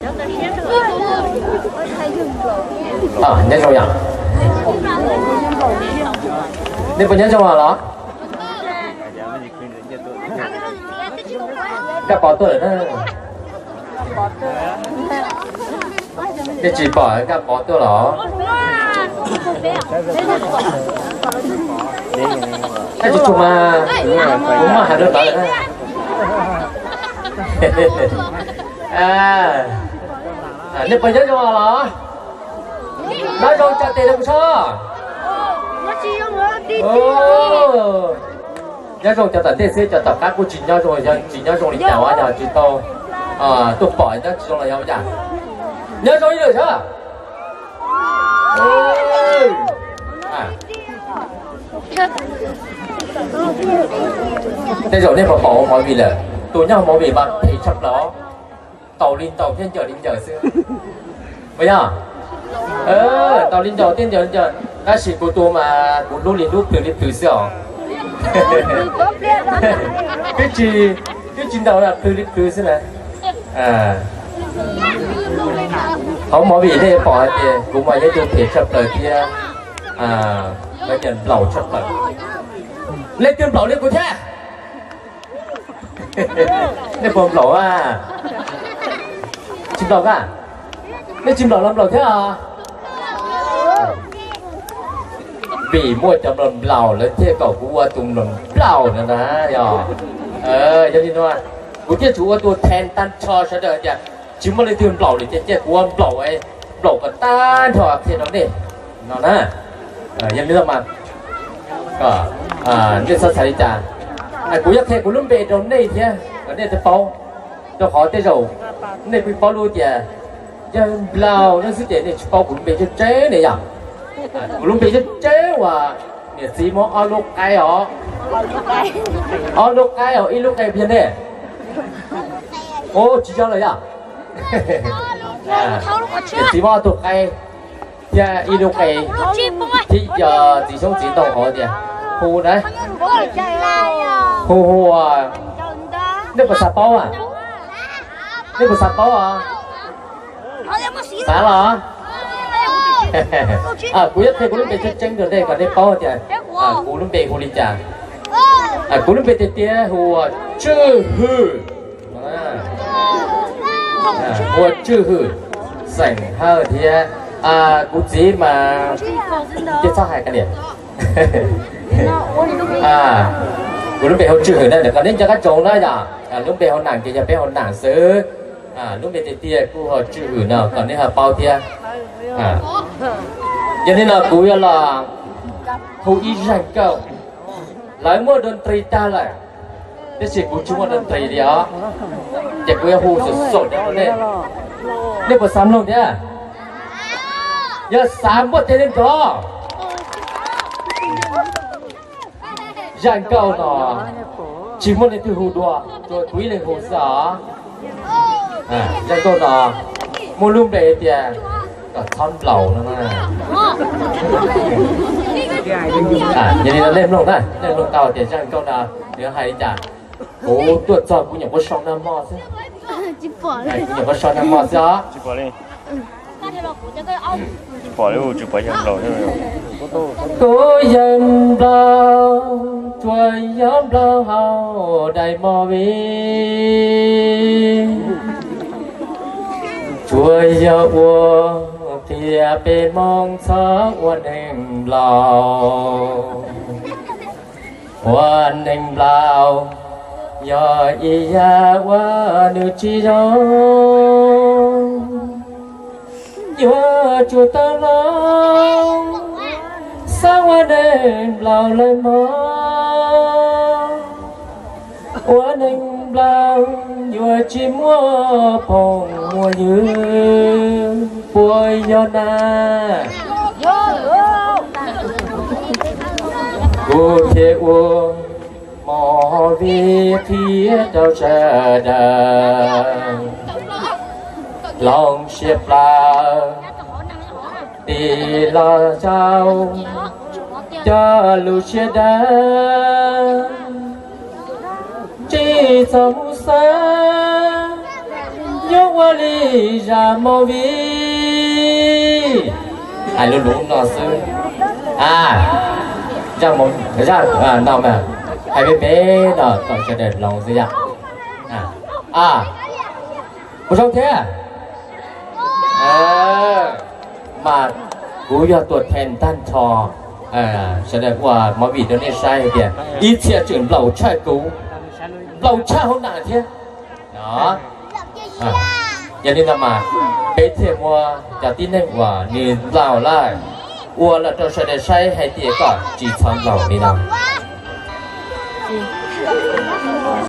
Nyob zoo yom? Nej puas nyob zoo los? Koj pov tuaj lawm na. Nej tsis pom Koj pov tuaj los? Koj tsis tshua mas, kuv muaj hais rau tod lawm na. Nej puas nyob zoo los? Nyob zoo tsa tes rau kuv saib. Nyob zoo cov tom ntej xwb, cov tom qab kuj tsis nyob zoo, yog tsis nyob zoo li cas yog tsis tau tuaj pom nyob tsis zoo los yog cas. Nyob zoo ib lwm saib. Tej zaum nej puas pom ua movie lawm, tus nyob movie mas phem tshaj plaws, ntaus li ntaus thiab ncaws li ncaws xwb. Puas yog? Ntaus li ntaus thiab ncaws li ncaws, tab sis kuv tus mas kuv hlub li hlub plhws li plhws xwb os. Twb tsis, twb tsis ntaus plhws li plhws xwb na. Hauv movie nej pom hais tias kuv mas yog ib tug phem tshaj plaws thiab, lawv tias nplaum tshaj plaws. Leej twg nplaum li kuv thiab? Nej puas nplaum a? Tsis nplaum a? Nej tsis nplaum los nplaum thiab os. Vim muaj cov nplaum nplaum lawv thiaj kom kuv ua tus nplaum nplaum no na yog. Yog li no kuv thiaj tsum ua tus then tag nrho sawv daws tias tsis muaj leej twg nplaum li ces cia kuv ua nplaum, nplaum kom tag nrho qhia rau nej no na. Yog li no mas nej txhob xav li cas, kuv yuav qhia kuv lub npe rau nej thiab kom nej thiaj paub, rau qhov tej zaum nej kuj paub lub tias yog nplaum no xwb ces nej tsis paub kuv lub npe tseeb tseeb ne yom. Kuv lub npe tseeb tseeb uas niam txiv muab ob lub qaib os, ob lub qaib os, ib lub qe yog nej. Ub, tsis yog lawm yom. Niam txiv muab ob tug qaib thiab ib lub qe, thiab yog txiv xyoob txiv ntoo hauv tias hu na, hu hu, nej puas xav paub a? Nej puas xav paub os? Xav los? Kuv yuav qhia kuv lub npe tseeb tseeb rau nej kom nej paub tias kuv lub npe hu li cas. Kuv lub npe tiag tiag hu ua Tswj Hwm. Hu ua Tswj Hwm, xeem Hawj thiab. Kuv txiv mas ces txhob hais ka niam. Kuv lub npe hu Tswj Hwm na, kom nej nco qab ntsoov na yom. Lub npe hauv nam ces yog peb hauv nam xwb. Lub npe tiag tiag kuj hu Tswj Hwm no kom nej ho paub thiab. Yog li no kuv yuav los hu ib zaj nkauj. Lawv muaj dua ntris tag lawm, tab sis kuv tsis muaj dua ntris li os. Ces kuv yuav hu xum xum rau nej. Nej puas xav mloog thiab? Yog xav muab tes li nrov. Zaj nkauj no tsis muaj leej twg hu dua, tsuas kuv ib leeg hu xwb os. Zaj nkauj no muaj lub npe tias kom txhob nplaum no. Yog li no nej mloog na, nej mloog tau tias zaj nkauj no nws hais li cas. Kuv tuaj txog kuv nyuam qhuav sau nag hmo xwb. Kuv nyuam qhuav sau nag hmo xwb os. Kuv yawg nplaum, tsuas yog nplaum hauv daim movie. Tsuas yog ua qhia peb Hmoob txhob ua neeg nplaum. Ua neeg nplaum yog ib yam uas nws tsis zoo. Yuav tsum tau hloov, xav ua neeg nplaum lawm mog. Ua neeg nplaum yuav tsis muaj phooj muaj ywg, puas yog na? Kuv thiaj ua movie qhia rau sawv daws hloov siab plaws, tig los rau cov lus siab dawb, tsis txhob mus xav Nyob ua li zaj movie, hais lub lub no xwb. A, zaj, zaj no mas hais peb peb no kom sawv daws hloov xwb yom. A, ua zoo thiab. Mas kuv yog tua then tag nrho, sawv daws ua movie rau nej saib hais tias ib txhia tseem nplaum tshaj kuv, nplaum tshaj hauv nas thiab. Yog li no mas peb thiaj muab cov tib neeg uas nws nplaum lawm ua los rau sawv daws saib hais tias kom tsis txhob nplaum li no.